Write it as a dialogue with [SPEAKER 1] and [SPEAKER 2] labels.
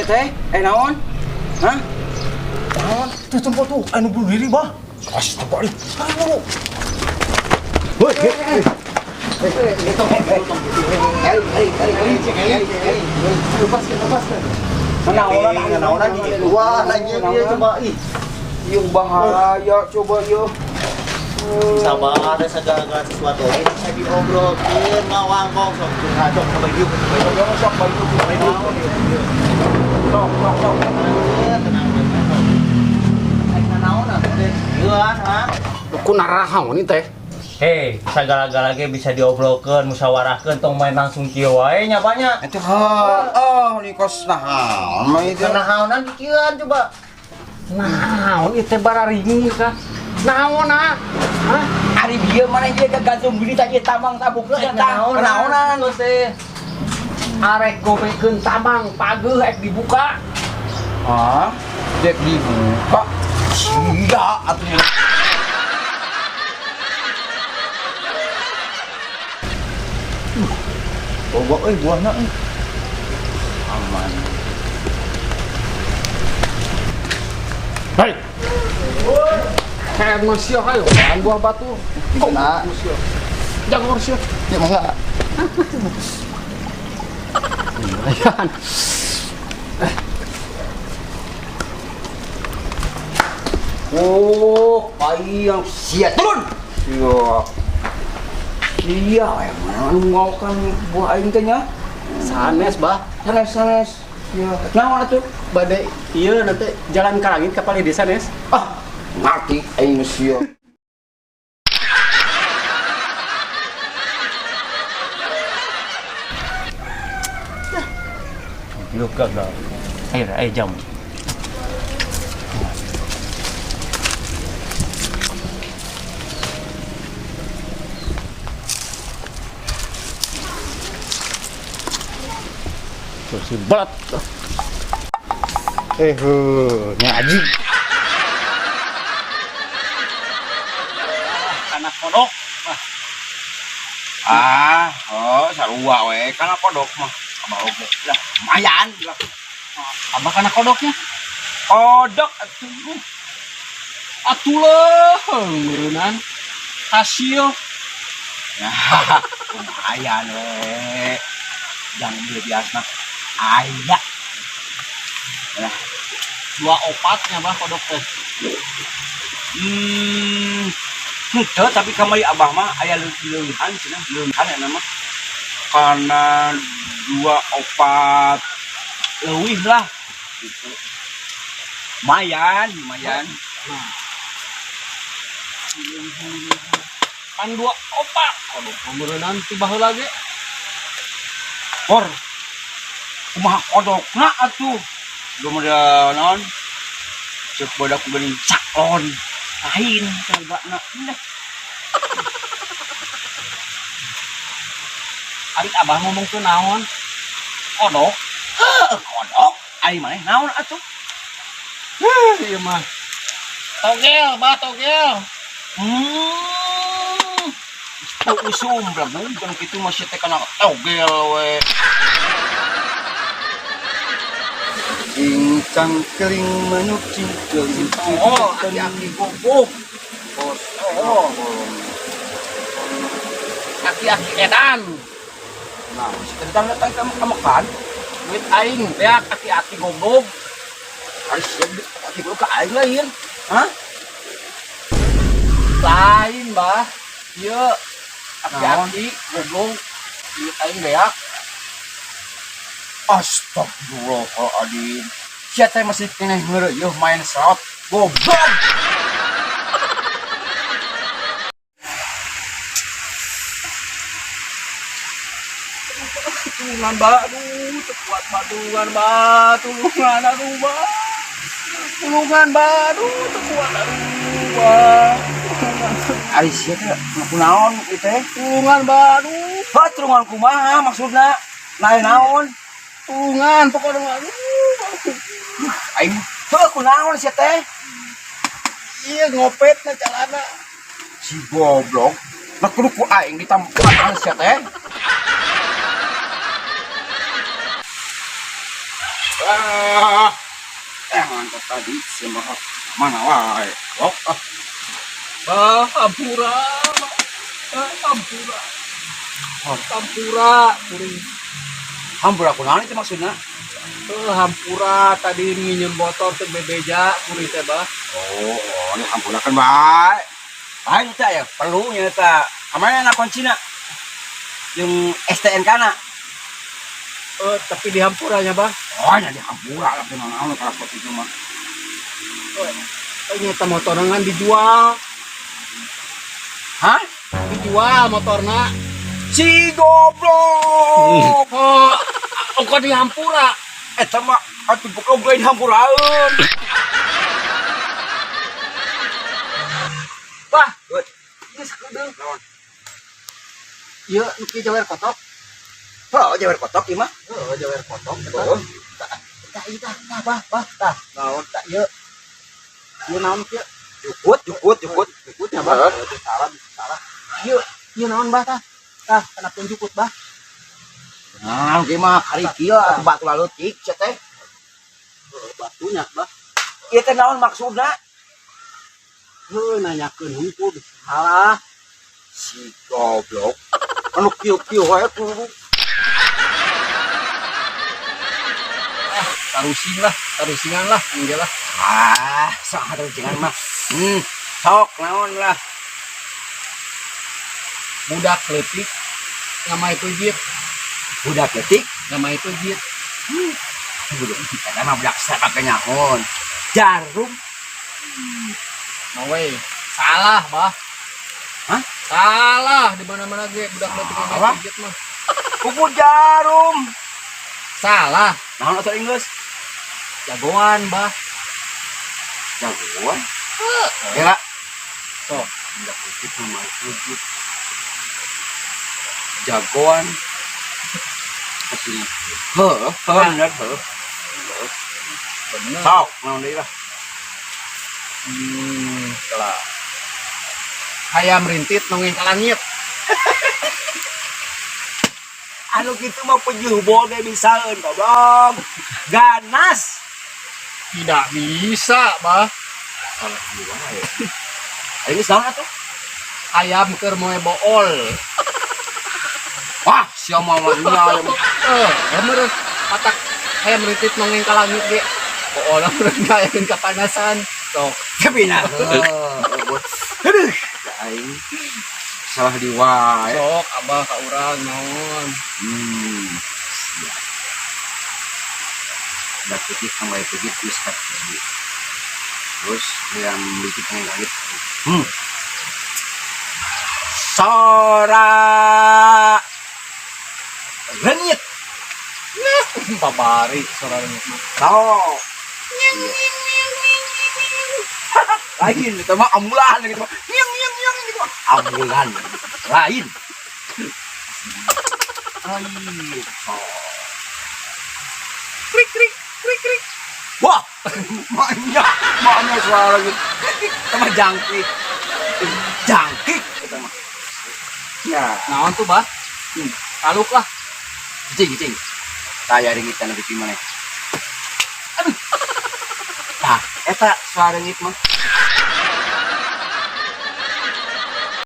[SPEAKER 1] teh? Eh naon? Hah? Naon?
[SPEAKER 2] Tuh tempat tuh anu bunuh diri, Bah. Astagfirullah. Ayo. Woi, eh.
[SPEAKER 1] Lepaskan, lepaskan. Naonan,
[SPEAKER 2] Naonan wah, nanya dia coba ih.
[SPEAKER 1] Yung bahaya coba yo.
[SPEAKER 3] Sabar ada segala sesuatu ini bisa diobrolin ngawangkong sok curhat sok sampai diuk sampai diuk.
[SPEAKER 1] Yo sok baju
[SPEAKER 3] Sampai diuk.
[SPEAKER 1] Sok sok sok.
[SPEAKER 3] Tenang tenang.
[SPEAKER 1] Naonan teh.
[SPEAKER 3] Ieuan ha.
[SPEAKER 4] Ku narahaon ieu teh.
[SPEAKER 3] Hei, segala-gala ge bisa diobrolkeun, musyawarahkeun tong main langsung kieu wae nya banyak.
[SPEAKER 1] Itu ha, oh ni kos naon mah itu.
[SPEAKER 3] Nahaonan kieuan coba.
[SPEAKER 4] Naon ieu teh bararingung ka? Naon ah? Hah?
[SPEAKER 1] Ari bieu mana ieu gagantung bini tadi tamang tabukna eta. Naonan
[SPEAKER 4] teh? Arek gobekeun tamang pageuh ek dibuka.
[SPEAKER 1] Ah, dek dibuka. Sia atuh.
[SPEAKER 2] Bawa euy buahna euy.
[SPEAKER 1] Aman.
[SPEAKER 4] Hei. Kayak manusia hayo, makan buah batu.
[SPEAKER 2] Kok nak?
[SPEAKER 4] Jangan manusia.
[SPEAKER 2] Ya mangga.
[SPEAKER 4] Lumayan.
[SPEAKER 1] Oh, payang sia turun. Sia. Sia emang anu ngaukan buah aing teh nya.
[SPEAKER 4] Sanes, Bah.
[SPEAKER 1] Sanes sanes. Sia. Naon atuh?
[SPEAKER 4] Bade ieu nanti jalan ka langit ka palih desa, Nes.
[SPEAKER 1] Ah, ngerti aing sia.
[SPEAKER 3] Yuk gagal. Ayo, ayo jam.
[SPEAKER 4] Kursi berat.
[SPEAKER 2] Eh, heuh, nya aji.
[SPEAKER 4] Anak kodok.
[SPEAKER 1] Ah, oh sarua we kana kodok mah. Abah oge. Lah, lumayan lah.
[SPEAKER 4] Abah kana kodoknya.
[SPEAKER 1] Kodok atuh.
[SPEAKER 4] Atuh leuh, meureunnan. Hasil.
[SPEAKER 1] Ya, lumayan we. Jangan beli biasa. Aya. Lah,
[SPEAKER 4] dua opatnya bah kodok teh.
[SPEAKER 1] Henteu tapi kamari abah mah aya leuwihan cenah, leuwihan eta mah. Karena dua opat leuwih lah gitu. Lumayan, lumayan.
[SPEAKER 4] Nah. Pan dua opat kodok meureunnan ti baheula ge.
[SPEAKER 1] Por. Kumaha kodokna atuh? Belum ada naon. Cek badak geuning caklon. Lain cobana. Nah.
[SPEAKER 4] Ari abah ngomong tuh naon? Kodok.
[SPEAKER 1] Heuh, kodok. Ari maneh naon atuh?
[SPEAKER 4] Heuh, ieu mah. Togel, bah togel.
[SPEAKER 1] Teu usum blagung kan kitu mah sia teh kana togel we.
[SPEAKER 2] Cingcang keling manuk cingkeling.
[SPEAKER 4] Oh, aki-aki goblok.
[SPEAKER 1] Oh.
[SPEAKER 4] Aki-aki edan.
[SPEAKER 1] Nah, si teh datang ka makan.
[SPEAKER 4] Duit aing beak aki-aki goblok.
[SPEAKER 1] Ari sia aki goblok ka aing lain. Hah?
[SPEAKER 4] Lain, Bah. Ieu aki-aki goblok duit aing beak.
[SPEAKER 1] Astagfirullahaladzim. Sia teh masih keneh ngeureuyeuh main slot. Goblok.
[SPEAKER 4] Tulungan, Bah. Aduh, teu kuat, Bah. Tulungan, Bah. Tulungan, aduh, Bah. Tulungan, Bah. Aduh, teu kuat, aduh, Bah.
[SPEAKER 1] Ari sia teh kunaon ieu teh?
[SPEAKER 4] Tulungan, Bah. Aduh.
[SPEAKER 1] Bah, tulungan kumaha maksudna? Lain naon?
[SPEAKER 4] Tulungan pokoknya mah. Aduh.
[SPEAKER 1] Aing heuh kunaon sia teh?
[SPEAKER 4] Iya ngopet na calana.
[SPEAKER 1] Si goblok. Nah kudu ku aing ditampaan sia teh. Ah. Eh, mantap tadi si mah mana wae. Oh, ah.
[SPEAKER 4] Ah, hampura. Ah, hampura. Hampura, kuring.
[SPEAKER 1] Hampura kunaon itu maksudnya?
[SPEAKER 4] Eh, hampura tadi nginjem motor teu bebeja kuring teh, Bah.
[SPEAKER 1] Oh, ini hampura kan bae. Bae eta ya, perlu nya eta. Kamana na kuncina? Yang STNK na.
[SPEAKER 4] Eh, tapi di hampuranya, Bah.
[SPEAKER 1] Oh, nya di hampura lah kunaon kalau seperti itu mah.
[SPEAKER 4] Eh, nyata motorna ngan dijual.
[SPEAKER 1] Hah?
[SPEAKER 4] Dijual motorna.
[SPEAKER 1] Si goblok.
[SPEAKER 4] Oh, ongko di hampura.
[SPEAKER 1] Eta mah atuh goblok lain hampuraeun.
[SPEAKER 4] Bah,
[SPEAKER 1] Good.
[SPEAKER 4] ieu sakedeung. Ieu nu kieu jawer kotok.
[SPEAKER 1] Oh, jawer kotok ieu mah.
[SPEAKER 4] Heeh, jawer kotok eta.
[SPEAKER 1] Oh.
[SPEAKER 4] Tah, tah, ieu tah, tah, bah, bah, tah.
[SPEAKER 1] Naon?
[SPEAKER 4] Tah, ieu. Ieu naon kieu?
[SPEAKER 1] Jukut, jukut, jukut.
[SPEAKER 4] Jukut ya, bah.
[SPEAKER 1] Heeh.
[SPEAKER 4] Oh, salah, salah. Ieu, ieu naon, bah, tah? Tah, kana pun jukut, bah.
[SPEAKER 1] Nah, kieu mah kari kieu atuh batu laleutik sia teh.
[SPEAKER 4] Heeh, batunya, bah.
[SPEAKER 1] Ieu teh naon maksudna?
[SPEAKER 4] Heuh, nanyakeun hungkul salah.
[SPEAKER 1] Si goblok. Anu kieu-kieu wae kudu.
[SPEAKER 4] Tarusing lah, tarusingan lah, engge lah.
[SPEAKER 1] Ah, saha tarusingan mah. Sok naon lah.
[SPEAKER 4] Budak leutik ngamai peujeut,
[SPEAKER 1] Budak leutik,
[SPEAKER 4] ngamai peujeut.
[SPEAKER 1] Budak eta mah budak siapa kenyaon. Jarum.
[SPEAKER 4] No way. Salah, bah.
[SPEAKER 1] Hah?
[SPEAKER 4] Salah di mana-mana ge budak leutik ngamai
[SPEAKER 1] Salah.
[SPEAKER 4] peujeut mah.
[SPEAKER 1] Kuku jarum.
[SPEAKER 4] Salah.
[SPEAKER 1] Naon atuh Inggris?
[SPEAKER 4] Jagoan, bah.
[SPEAKER 1] Jagoan. Kira.
[SPEAKER 4] Sok.
[SPEAKER 1] Budak leutik ngamai peujeut. Jagoan. Kesini. Heuh, heuh bener heuh.
[SPEAKER 4] Bener.
[SPEAKER 1] Sok, naon deui lah.
[SPEAKER 4] Kelah. Hayam rintit nongeng ka langit.
[SPEAKER 1] Anu kitu mah pejuh boge bisaeun goblok. Ganas.
[SPEAKER 4] Tidak bisa, bah.
[SPEAKER 1] Salah jiwa ya. Ayo geus naon atuh?
[SPEAKER 4] Hayam keur moe bool.
[SPEAKER 1] Wah, sia mah mah nya ayam.
[SPEAKER 4] Eh, bener matak hayam rintit nongeng ka langit ge. Bool meureun kayakeun kapanasan. Sok.
[SPEAKER 1] Tapi nah. Aduh, aing salah di wae.
[SPEAKER 4] Sok abah ka urang naon.
[SPEAKER 1] Siap. Budak putih sama putih geus kat. Terus yang rintit nongeng ka langit. Sora rengit.
[SPEAKER 4] Nah, babari sora rengit mah.
[SPEAKER 1] Sok. Lain itu mah ambulan gitu mah. Nyeng nyeng nyeng gitu mah. Ambulan. Lain. Lain. Sok.
[SPEAKER 4] Krik krik krik krik.
[SPEAKER 1] Wah, maknya, maknya suara gitu. Itu mah jangkrik. Jangkrik itu mah. Ya,
[SPEAKER 4] Naon tuh, bah? Taluk lah.
[SPEAKER 1] cing cing. Taya ringitan lebih gimana? Aduh. Tah, eta suara ringit mah.